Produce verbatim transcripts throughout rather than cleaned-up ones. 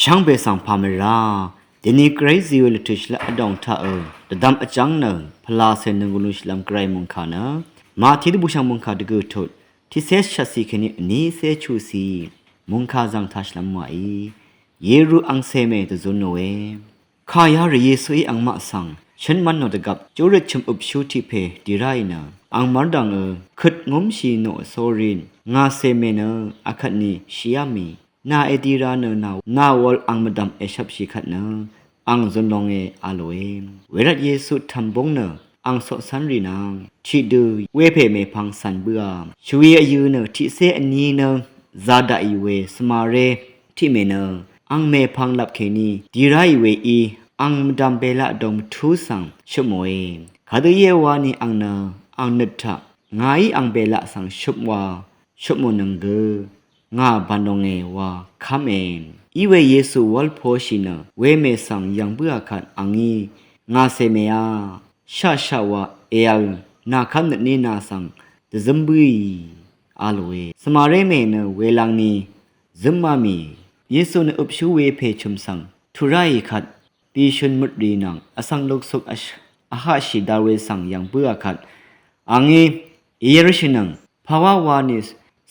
Chv́ngbè svng pàmvrá, dèni gvray zí we lvtø̀ shvlv́m vdòng taq ø dvdvm vjv́ng nø pvlacè nøng gvlú shvlv́m gvray mòngkà nø Mati dvbùshv̀ng mòngkà dvgø̀ tut tiqcé shvtcì kèní vnícé chuqcì mòngkà zv̀ng taq shvlv́m wàí. Yeru angcè mè dvzúnòe. Kà yarì Yesuí angmaq svng shønmv́n nò dvgvp júrøt chø̀m øpshú tiq pè dì ráì nø ang mv́rdv̀ng ø køt ngúmshì nò sórí ngàcè mè nø akvtni shìá mì. Nà èdira nø nà, nà wol ang mvdv̀m èshvpshì kvt nø ang zun longe a lòe. Wervt Yesu tv̀m búng nø ang coqcv́nrì nvng tiqdø wepè mèpvng cv̀n bǿà. Shvwi vyø̄ nø tiqcé vní nø zā daqì we svmaré tiqmè nø ang mèpvng lvp kèní dì ráì we í ang mvdv̀m bèlaq dòng mvtú svng shøpmòe. Kadø íe wani ang nø ang nøt taq ngàí ang bèlaq svng shøpmwa shøpmònøng gø ngà bv̀n longe wa kv́me. Iwe Yesu wv́l poshì nø wemè svng yv̀ng bǿà kvt angí ngàcè mèá shaqshaq wa èvl nà kv́m nøtní nà svng dvzǿm bǿì a lòe. Svmaré mè nø welangni zǿmá mì. Yesu nø øpshú wepè chø̀m svng tuq ráì kvt bishøn møtrì nvng vsvng luksuk vhaqshì dal we svng yv̀ng bǿà kvt angí èyv́rshìnøng. Pàwá wani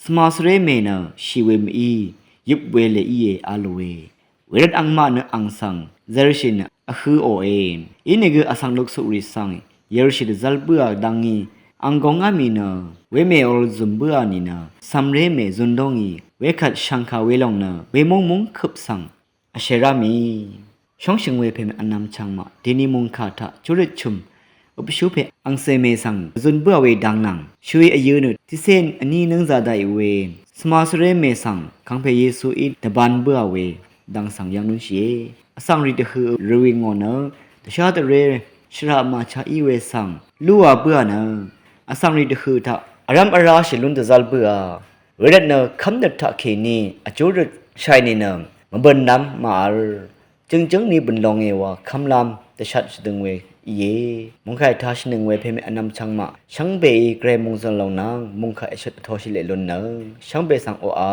svmasvré mè nø shì we mø̀í yøp we lè íe a lòe. Wervt angmaq nø ang svng zvrshì nø vhø̄òe. Inìgø vsvng luksukrì svng yvrshì dvzv́l bǿà dvngí ang gongá mì nø wemè ol zø̀m bǿà nìnø cv̀mré mè zun dóngì wekvt shv̀ngkà welòng nø wemúng múng køp svng vshèrá mì. Shóngshø̀ng we pèmè vnvm chvngmaq dèni mòngkà taq júrøt chø̀m øpshú pè angcè mè svng zun bǿà we dang nvng shvwi vyø̄ nø tiqcé vní nǿng zā daqì we svmasvré mè svng kàngpè Yesuí dvban bǿà we dang svng yv́ng lúnshìe. Vsvng rì dvhø̀ rvwì ngò nø dvshá dvré shvraq màchá í we svng lúà bǿà nø vsvng rì dvhø̀ taq vrv́m vrá shì lún dvzv́l bǿà. Wervt nø kv́mnøt taqkèní vjúrøt shàì nìnø mvbø̀n lv́m màvl jøngjǿng ni bø̀n longe wa kv́mlv́m dvshat shvdøng we íe. Mòngkà ètāshìnøng we pèmè vnvm chvngmaq shvngbeí gvray mòngzø̀n lòng nvng mòngkà èshøt vtōshì leq lún nø shvngbe svng oqà